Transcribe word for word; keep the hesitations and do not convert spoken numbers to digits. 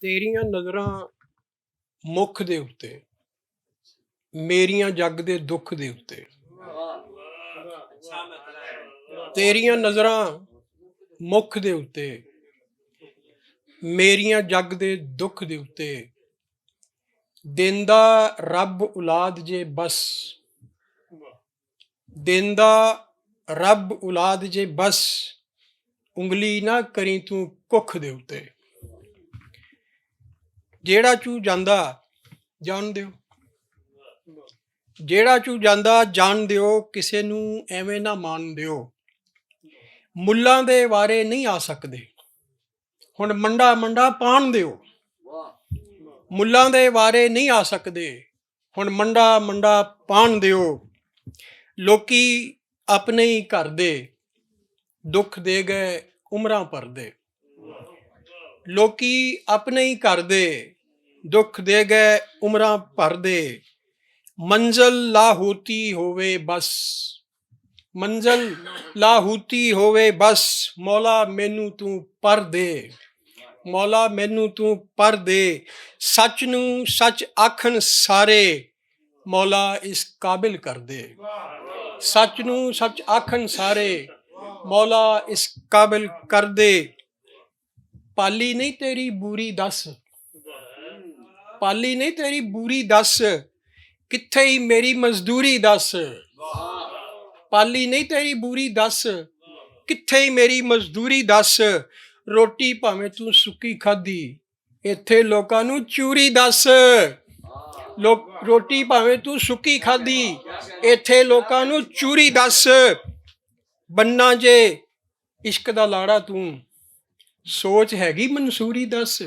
تیریاں نظراں مکھ دے اُتے، میریاں جگ دے دکھ دے اُتے۔ تیریاں نظراں مکھ دے اُتے، میریاں جگ دے دکھ دے اُتے۔ دیندا رب اولاد جے بس، دیندا رب اولاد جے بس، انگلی نہ کریں توں ککھ دے اُتے۔ جیڑا چوں جاندا جان دیو، جیڑا چوں جاندا جان دیو، کسے نوں ایویں نہ مان دیو۔ ملاں دے وارے نہیں آ سکدے، ہن منڈا منڈا پان دیو۔ ملاں دے وارے نہیں آ سکدے، ہن منڈا منڈا پان دیو۔ لوکی اپنے ہی گھر دے دکھ دے گئے عمراں پر دے۔ لوکی اپنے ہی گھر دے دکھ دے گئے عمراں پر دے۔ منزل لاہوتی ہووے بس، منزل لاہوتی ہووے بس، مولا مینوں توں پر دے، مولا مینوں توں پر دے۔ سچ نوں سچ آکھن سارے، مولا اس قابل کر دے۔ سچ نوں سچ آکھن سارے، مولا اس قابل کر دے۔ پالی نہیں تیری بری دس، پالی نہیں تیری بری دس، کتھے ہی میری مزدوری دس؟ پالی نہیں تیری بری دس، کتھے ہی میری مزدوری دس؟ روٹی بھاویں توں سکی کھادی، ایتھے لوکاں نوں چوری دس۔ لوک روٹی بھاویں توں سکی کھادی، ایتھے لوکاں نوں چوری دس۔ بننا جے عشق دا لاڑا توں، سوچ ہے گی منصوری دس؟